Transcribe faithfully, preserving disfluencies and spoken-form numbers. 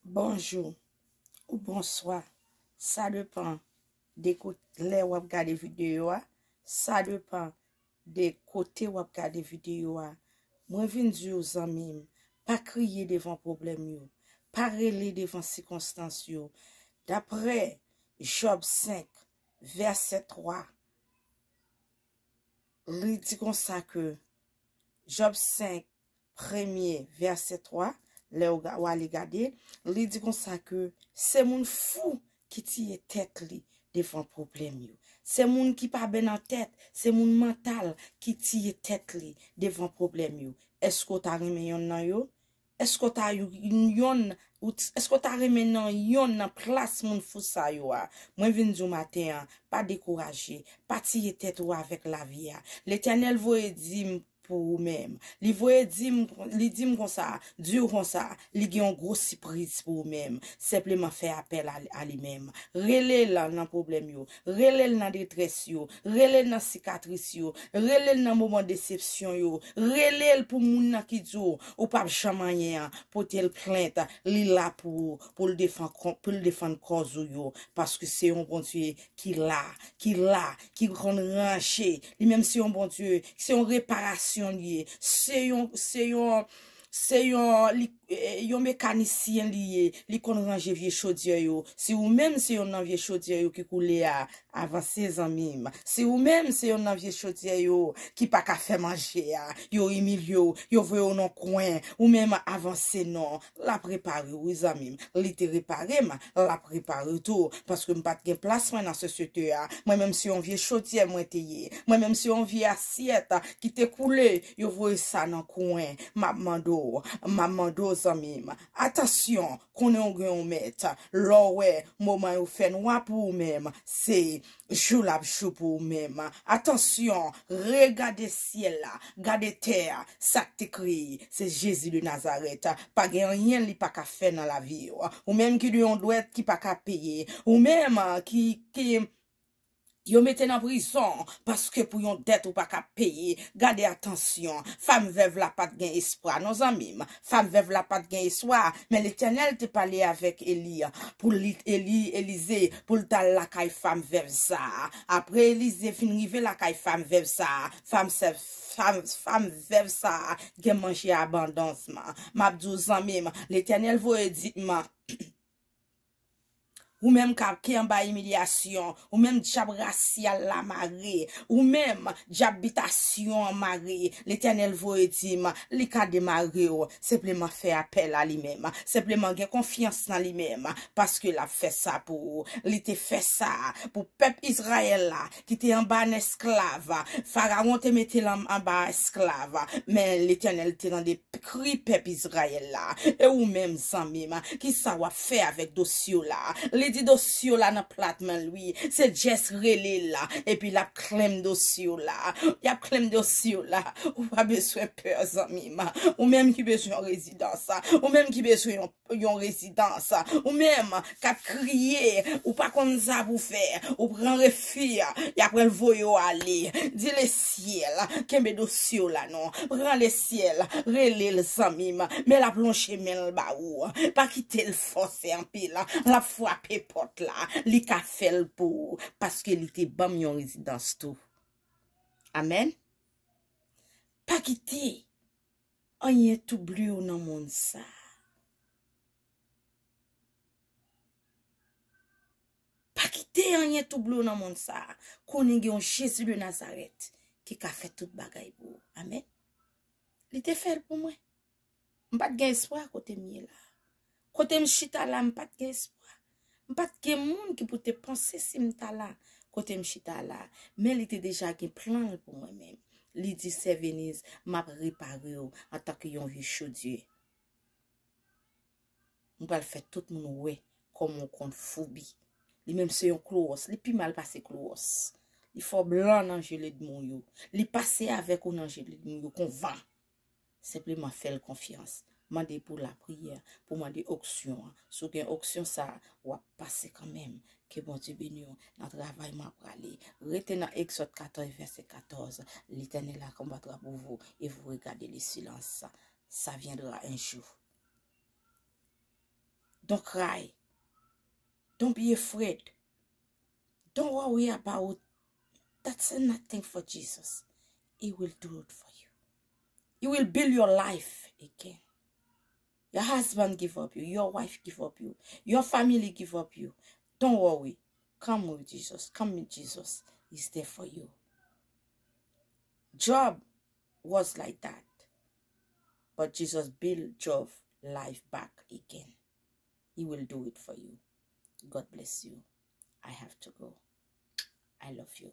Bonjou ou bonswa. Sa depann de kot-, lè w ap gade videyo a. Sa depann de kote w ap gade videyo a. Mwen vin di w, zanmi m, pa kriye devan pwoblèm yo. Pa rele devan sikonstans yo. Daprè Jòb senk, vèsè twa, li di konsa ke, Jòb senk, premye vèsè twa, lè w ga-, w ale gade, li di konsa ke se moun fou ki tiye tèt li devan pwoblèm yo. Se moun ki pa byen nan tèt, se moun mantal ki tiye tèt li devan pwoblèm yo. Èske w ta renmen yonn nan yo? Èske w ta y-, yonn, ou t-, èske w ta renmen nan yonn nan plas moun fou sa yo a? Mwen vin di w maten an, pa dekouraje, pa tiye tèt ou avèk lavi a. Letènèl voye di m pou ou menm. Li voye di m, li di m konsa, di w konsa, li gen yon gwo sipriz pou ou menm. Senpleman fè apèl a, a li menm. Rele l nan pwoblèm yo. Rele l nan detrès yo. Rele l nan sikatris yo. Rele l nan moman desepsyon yo. Rele l pou moun nan ki di w, ou p ap janm anyen an. Pote l plent. Li la pou ou, pou l defann, pou l defann kòz ou yo. Paske se yon Bondye ki la, ki la, ki konn ranje. Li menm se yon Bondye, se yon reparasyon li ye. Se yon, se yon, se yon, li, eh, yon mekanisyen li ye. Li konn ranje vye chodyè yo. Si ou menm se yon nan vye chodyè yo ki koule a, avanse, zanmi m. Si ou menm se yon nan vye chodyè yo ki pa ka fè manje a, yo imilye w, yo voye w nan kwen, ou menm avanse non. L ap repare w, wi, zanmi m. Li te repare m, l ap repare w tou. Paske m pa t gen plas mwen nan sosyete a. Mwen menm se yon vye chodyè mwen te ye. Mwen menm se yon vye asyèt ki te koule. Yo voye sa nan kwen. M ap mande w, m ap mande w, zanmi m. Atansyon, konnen w gen yon mèt. Lè w wè moman yo fè nwa pou ou menm, se jou l ap jou pou ou menm. Atansyon, regade syèl la, gade tè a, sa k te kreye, se Jezi de Nazarèt. Pa gen anyen li pa ka fè nan lavi w. Ou menm ki gen yon dwèt ki pa ka peye, ou menm, ah, ki, ki, yo mete nan prizon paske pou yon dèt ou pa ka peye. Gade, atansyon, fanm vèv la pa t gen espwa, non, zanmi m. Fanm vèv la pa t gen espwa, men Letènèl te pale avèk Eli, pou li, Eli, Elize, pou l t al lakay fanm vèv sa a. Apre Elize fin rive lakay fanm vèv sa a, fanm sèv, fanm, fanm vèv sa a gen manje abondans. M ap di w, zanmi m, Letènèl voye di m, ou menm k ap, ki anba imilyasyon, ou menm dyab rasyal la mare, ou menm dyab bitasyon an mare, Letènèl voye di m, li ka demare w. Senpleman fè apèl a li menm. Senpleman gen konfyans nan li menm, paske l ap fè sa pou ou. Li te fè sa pou pèp Izrayèl la, ki te anba nan esklav. Farawon te mete l an-, anba esklav, men Letènèl te tande kri pèp Izrayèl la. E ou menm, zanmi m, kisa w ap fè avèk dosye w la? Li di dosye w la nan plat men l, wi. Se just rele l la, epi l ap claim dosye w la. Y ap claim dosye w la. Ou pa bezwen pè, zanmi m. Ou menm ki bezwen yon rezidans, ou menm ki bezwen yon yon rezidans. Ou menm k ap kriye, ou pa konn sa pou fè, ou pran refi, y ap pral voye w ale. Di lesyèl, kenbe dosye w la non. Pran lesyèl, rele l, zanmi m, men l ap lonje men l ba ou. Pa kite l fòse anpil, l ap frape pòt la. Li ka fè l pou ou, paske li te ban m yon rezidans tou. Amèn. Pa kite anyen twouble w nan mond sa a. Pa kite anyen twouble w nan mond sa a. Konnen gen yon Jezi de Nazarèt ki ka fè tout bagay pou ou. Amèn. Li te fè l pou mwen. M pa t gen espwa kote m ye la. Kote m chita la, m pa t gen espwa. M pa t gen moun ki pou te panse si m ta la kote m chita la. Men li te deja gen plan l pou mwen menm. Li di, Sè Veniz, m ap repare w antanke yon vye chodyè. M pral fè tout moun wè kòman w konn foubi. Li menm se yon klowòs, li pi mal pase klowòs. Li fè w blan nan je lènmi w yo. Li pase avèk ou nan je lènmi w yo kon van. Senpleman fè l konfyans. Mande pou lapriyè, pou mande onksyon an. Si w gen onksyon sa a, w ap pase kanmenm. Ke Bondye beni w nan travay m ap prale. Rete nan Egzòd katòz, vèsè katòz. L'Éternel combattra pour vous et vous regarderez le silence. Ça viendra un jour. Don't cry. Don't be afraid. Don't worry about it. That's nothing for Jesus. He will do it for you. He will build your life again. Your husband give up you. Your wife give up you. Your family give up you. Don't worry. Come with Jesus. Come with Jesus. He's there for you. Job was like that. But Jesus built Job's life back again. He will do it for you. God bless you. I have to go. I love you.